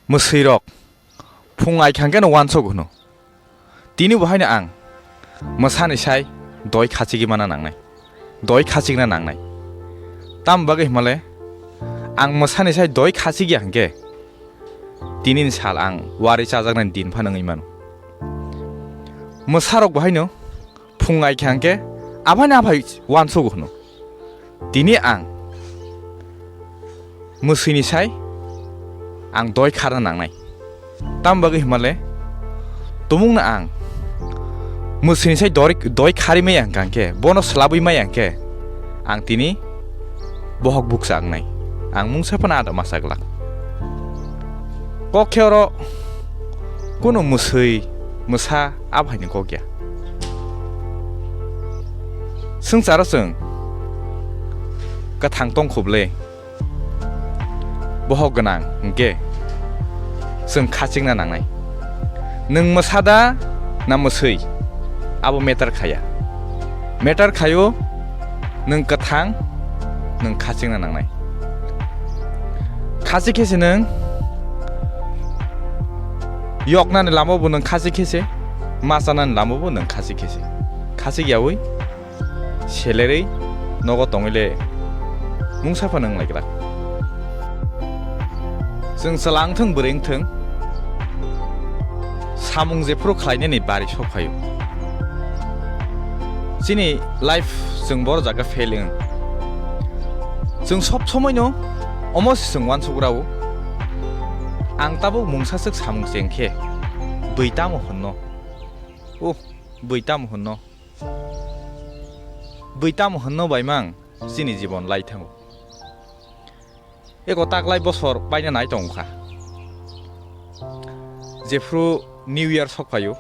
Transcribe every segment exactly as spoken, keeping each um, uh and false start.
Mwswirok phung ai khangkhe no uansuk hwno. Tini bo haino ang mwsani sai doi khachigwi mana nangnai. Doi khachigna nangnai. Tam bagwi himale ang mwsani sai doi khachigya hwnkhe tinini sal ang wari chajaknai din phano wngwi mano. Mwsarok bo haino phung ai kha hwnkhe aphai no aphai uansuk hwno. Tini ang mwswini sai ang doi kharna nangnai. Tam bagwi himale tumungno ang mwswini sai dori-, doi khari maya hwnkha hwnkhe, bono swlabwi maya hwnkhe ang tini bohok bukcha wngnai. Ang mungsa phano ada masa glak. Kok khe oro kunu mwswi, mwsa, aphai ni kok ya. Swngcharo chwng kwthang tong khuble, bohok gwnang hwnkhe chwng khachikna nangnai. Nwng mwsa da na mwswi, abo matter khaya. Matter khaio nwng kwthang, nwng khachikna nangnai. Khachik khe se nwng yoknani lama bo nwng khachik khe se, ma chanani lama bo nwng khachik khe se. Khachik yaui selerwi nogo tongwi le mungsa phano wng lai glak. Chwng chwla wng thung, bwrwi wng thung, samung jephuru khlainani bari sok phaio. Chini life chwng boro jaga fail wng. Chwng sob somoino omo se chwng uansuk rao. Ang tabuk mungsa swk samung cheng khe bwi tamo hwnno? Uh, bwi tamo hwnno? Bwi tamo hwnno bai mang chini jibon lai thango. Eko taklai bosor paina nai tongo kha. Jephru New Year sok phaio,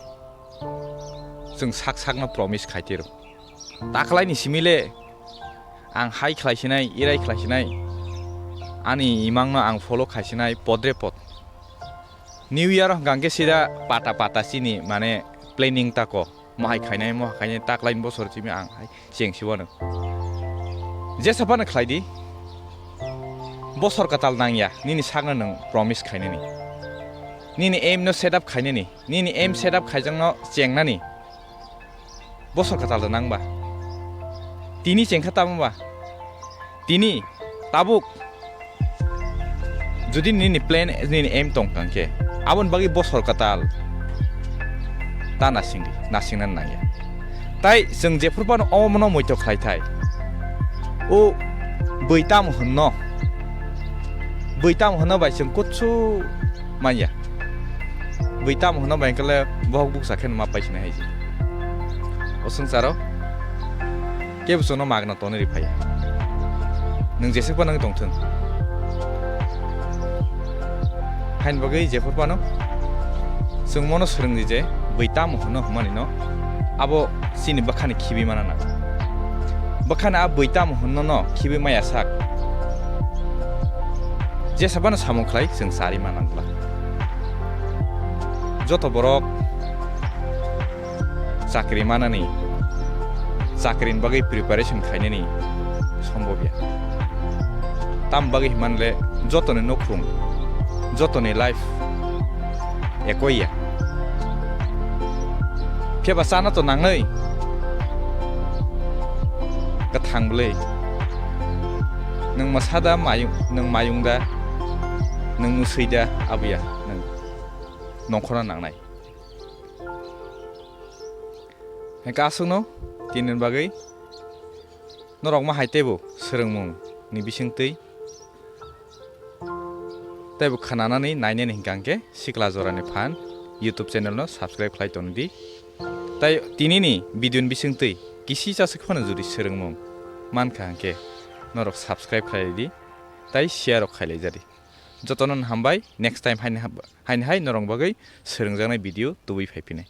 chwng sak sakno promise khai tiro. Taklaini simi le ang hai khlai sinai, irai khlai sinai, ani imangno ang follow khai sinai podre pod. New Year hwnkha hwnkhe sida pata pata chini mane planning tako. Mohai khainai, mohai khainai, taklaini bosor simi ang hai cheng siwano. Jesa phano khlai di. Bosor kwtal nangya, nini sakno nwng promise khainani. Nini aim no set up khainani, nini aim set up khaijakno chengnani. Bosor kwtal da nangba. Tini chengkha tamo ba? Tini tabuk jodi nini plan, nini aim tong kha hwnkhe, aboni bagwi bosor kwtal ta nasingdi, nasingna nangya. Tai chwng jephru phano omono moito khlai thai. O bwi tamo hwnno? Bwi tamo hwnno bai chwng kutsu manya. Bwi tamo hwnno bai khle bohok buksa kheno ma pai sinai hai se. O swngcharo kebo chwngno magna tonwi rw phai. Nwng jeswk phano wngwi tong thung. Haini bagwi jephru phano chwng mono swrwng di je bwi tamo hwnno hwnmani no abo chini bwkhani khibi mana nango. Bwkhani a bwi tamo hwnno no khibi maya sak. Jesa phano samung khlai chwng chari mana nangla. Joto borok chakri manani, chakrini bagwi preparation khainani sombobya. Tam bagwi hwnmale jotoni nukhung, jotoni life ekoi ya. Phiya ba chana to nangnai kwthang bwlwi. Nwng mwsa da mayung, nwng mayung da, nwng mwswi da, abo ya, nwng nongkhorna nangnai. Hai kasukno tini bagwi norok ma hai teibo swrwngmung ni bisingtwi teibo khwnanani nainani hwnkha hwnkhe Sikla Jorani Phan YouTube channel no subscribe khlai tongdi. Tai tinini video ni bisingtwi kisi chaswk phano jodi swrwngmung mankha hwnkhe norok subscribe khlai di tai share rok khailai jadi. Jotono hambai, next time haini hab-, haini hai norok bagwi swrwngjaknai video tubui phai phinai.